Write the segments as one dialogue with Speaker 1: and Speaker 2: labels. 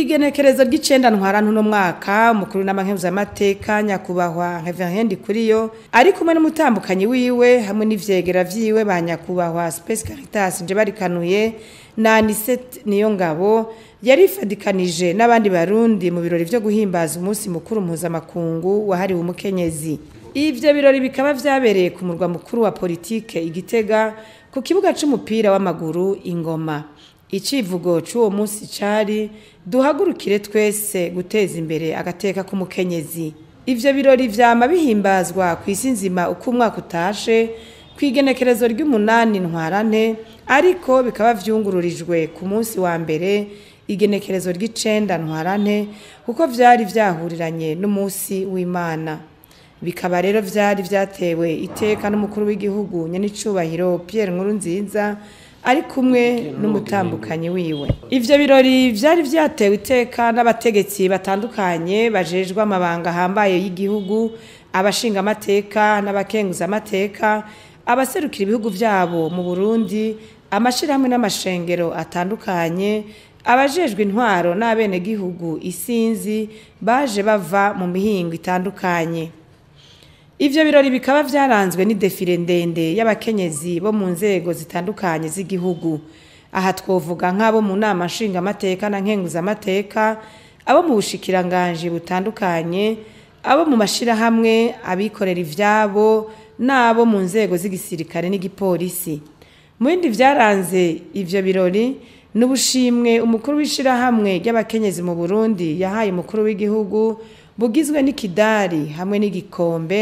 Speaker 1: Kw'igenekerezo ry'icenda Ntwarante uno mwaka, umukuru n'amankehuzamateka nyakubahwa Reverien Ndikuriyo ari kumwe n'umutambukanyi wiwe hamwe n'ivyegera vyiwe ba nyakubahwa Space Caritas Njebarikanuye na Anicet Niyongabo, yarifadikanije n'abandi Barundi mu birori vyo guhimbaza umunsi mukuru mpuzamakungu wahariwe umukenyezi. Ivyo birori bikaba vyabereye ku murwa mukuru wa politike Igitega, ku kibuga c'umupira w'amaguru Ingoma. Icivugo c'uwo munsi cari "Duhagurukire twese guteza imbere agateka k'umukenyezi". Ivyo birori vyama bihimbazwa kw'isi nzima uko umwaka utashe kw'igenekerezo ry'umunani Ntwarante, ariko bikaba vyungururijwe ku munsi wa mbere, igenekerezo ry'icenda Ntwarante, kuko vyari vyahuriranye n'umunsi w'Imana. Bikaba rero vyari vyatewe iteka n'umukuru w'igihugu nyenicubahiro Pierre Nkurunziza ari kumwe n'umutambukanyi wiwe. Ivyo birori vyari vyatewe iteka n'abategetsi batandukanye bajejwe amabanga ahambaye y'igihugu, abashingamateka n'abakenguzamateka, abaserukira ibihugu vyabo mu Burundi, amashirahamwe n'amashengero atandukanye, abajejwe intwaro n'abenegihugu isinzi baje bava mu mihingo itandukanye. Ivyo birori bikaba vyaranzwe n'idefire ndende y'abakenyezi bo mu nzego zitandukanye z'igihugu. Aha twovuga nk'abo mu nama nshingamateka na nkenguzamateka, abo mu bushikiranganji butandukanye, abo mu mashirahamwe, abikorera ivyabo n'abo mu nzego z'igisirikare n'igipolisi. Mu bindi vyaranze ivyo birori n'ubushimwe umukuru w'ishirahamwe ry'abakenyezi mu Burundi yahaye umukuru w'igihugu, bugizwe n'ikidari hamwe n'igikombe,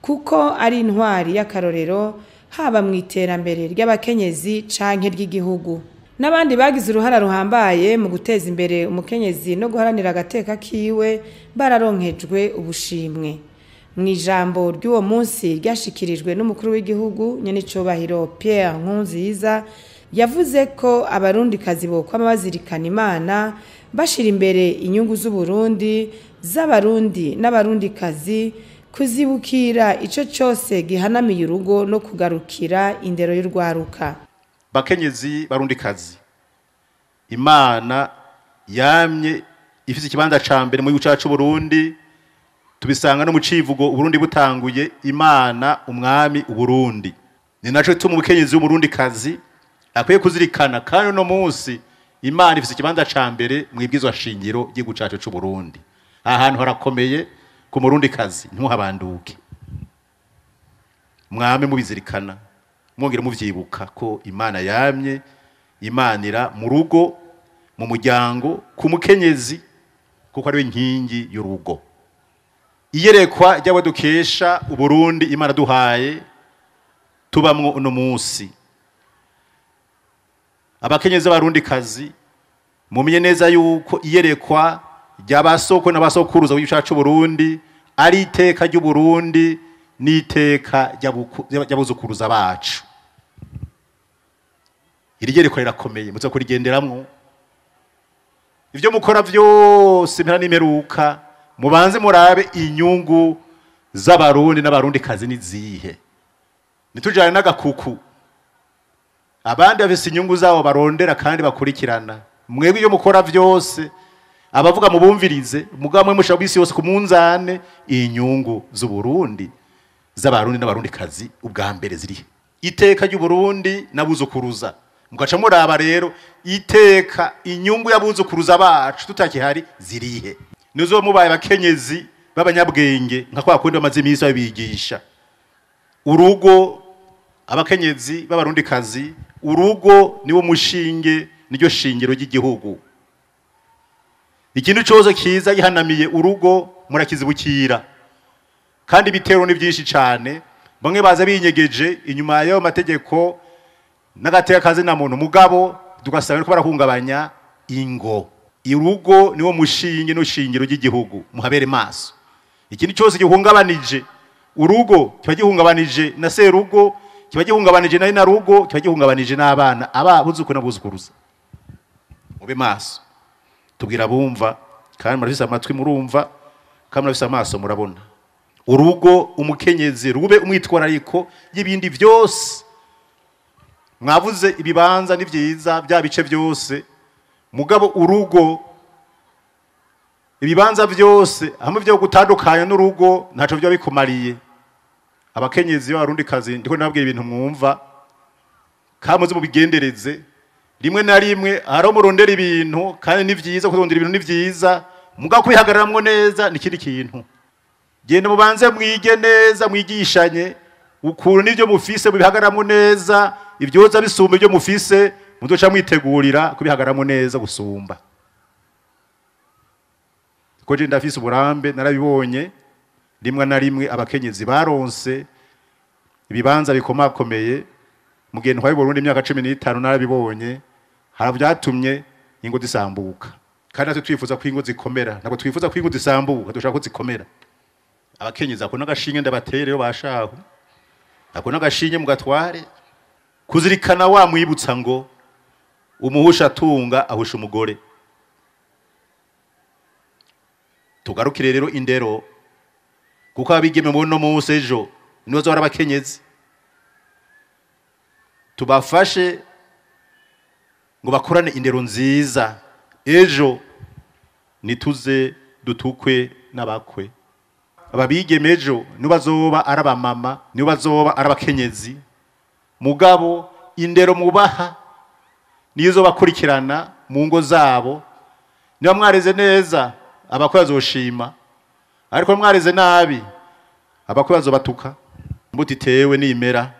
Speaker 1: kuko ari intwari y'akarorero haba mu iterambere ry'abakenyezi canke ry'igihugu. N'abandi bagize uruhara ruhambaye mu guteza imbere umukenyezi no guharanira agateka kiwe bararonkejwe ubushimwe. Mu ijambo ry'uwo munsi ryashikirijwe n'umukuru w'igihugu nyenicubahiro Pierre Nkurunziza, yavuze ko abarundikazi bokwama bazirikana Imana, bashira imbere inyungu z'Uburundi, z'Abarundi n'Abarundikazi, kuzibukira ico cose gihanamiye urugo no kugarukira indero y'urwaruka.
Speaker 2: Bakenyezi Barundikazi, Imana yamye ifise ikibanza ca mbere mu gihugu cacu Burundi, tubisanga no mu civugo Uburundi butanguye: "Imana, umwami, Uburundi". Ni naco gituma umukenyezi w'Umurundikazi akwiye kuzirikana, kandi uno munsi Imana ifise ikibanza ca mbere mu ibwirizwa shingiro ry'igihugu cacu c'Uburundi. Aha hantu harakomeye ku Murundikazi, ntuhabanduke. Mwame mubizirikana, mwongere muvyibuka ko Imana yamye imanira mu rugo, mu muryango, ku mukenyezi, kuko ariwe nkingi y'urugo. Iyerekwa ry'abo dukesha Uburundi Imana duhaye tubamwo uno munsi, abakenyezi b'Abarundikazi, mumenye neza yuko iyerekwa ry'abasoko n'abasokuruza w'igihugu cacu Burundi ari iteka ry'Uburundi n'iteka ry'abuzukuruza bacu. Iri yerekwa rirakomeye, muza kurigenderamwo. Ivyo mukora vyose, impera n'imperuka, mubanze murabe inyungu z'Abarundi n'Abarundikazi nizihe. Ntitujane n'agakuku, abandi bafise inyungu zabo barondera kandi bakurikirana. Mwebwe iyo mukora vyose, abavuga mubumvirize, mugabo mwe mushaka isi yose ku munzane, inyungu z'Uburundi, z'Abarundi n'Abarundikazi ubwa mbere zirihe? Iteka ry'Uburundi n'abuzukuruza. Mugaca muraba rero iteka, inyungu y'abuzukuruza bacu tutakihari zirihe? Nizo mubaye abakenyezi b'abanyabwenge nka kwa kundi bamaze iminsi babigisha. Urugo, abakenyezi b'Abarundikazi, urugo niwo mushinge, niryo shingiro ry'igihugu. Ikintu cyose kiza gihanamiye urugo murakizibukira, kandi ibitero ni byinshi cyane. Bamwe baza binyegeje inyuma y'ayo mategeko n'agateka kazi na muntu, mugabo tugasanga ko barahungabanya ingo. Urugo niwo mushinge n'ushingiro ry'igihugu, muhabere maso. Ikintu cyose gihungabanije urugo kiba gihungabanije na serugo, kiba gihungabanije na rugo, kiba gihungabanije n'abana, ababuzuku n'abuzukuruza. Mube maso. Tubwira bumva, kandi murafise amatwi murumva, kandi murafise amaso murabona. Urugo, umukenyezi rube umwitwarariko y'ibindi byose. Mwavuze ibibanza ni byiza, bya bice byose, mugabo urugo Ibibanza byose hamwe byo gutandukanya n'urugo ntaco byo bikumariye. Abakenyezi b'abarundi kazi, ndiko nababwira ibintu mwumva kamuze mubigendereze. Rimwe na rimwe haro murondera ibintu, kandi ni vyiza kurondera ibintu, ni vyiza, muga kwihagararamwo neza ni kindi kintu. Genda mubanze mwige neza, mwigishanye ukuntu nivyo mufise mubihagararamwo neza, ibyoza bisumba ibyo mufise muzoca mwitegurira kubihagararamwo neza gusumba. Ko je ndafise uburambe, narabibonye rimwe na rimwe abakenyezi baronse ibibanza bikomakomeye mu gihe ntwaye Burundi imyaka 15, narabibonye hari byatumye ingo zisambuka. Kandi natwe twifuza ko ingo zikomera, ntabwo twifuza ko ingo zisambuka, dushaka ko zikomera. Abakenyezi ako n'agashinge ndabateye rero bashaho, ako n'agashinge mugatware kuzirikana wa mwibutsa ngo umuhusha atunga ahusha umugore. Tugarukire rero indero, kuko abigeme mu no munsi ejo nibo zora abakenyezi. Tubafashe ngo bakorane indero nziza, ejo nituze dutukwe n'abakwe. Ababigeme ejo nibo bazoba ari abamama, nibo bazoba ari abakenyezi. Mugabo indero mubaha nizo bakurikirana mu ngo zabo. Niba mwareze neza abakwe bazoshima, ariko mwareze nabi abakwe bazobatuka. Imbuto itewe nimera.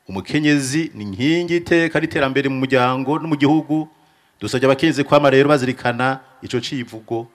Speaker 2: Umukenyezi ni inkingi iteka n'iterambere mu muryango no mu gihugu. Dusabye abakenyezi kwama rero bazirikana ico civugo.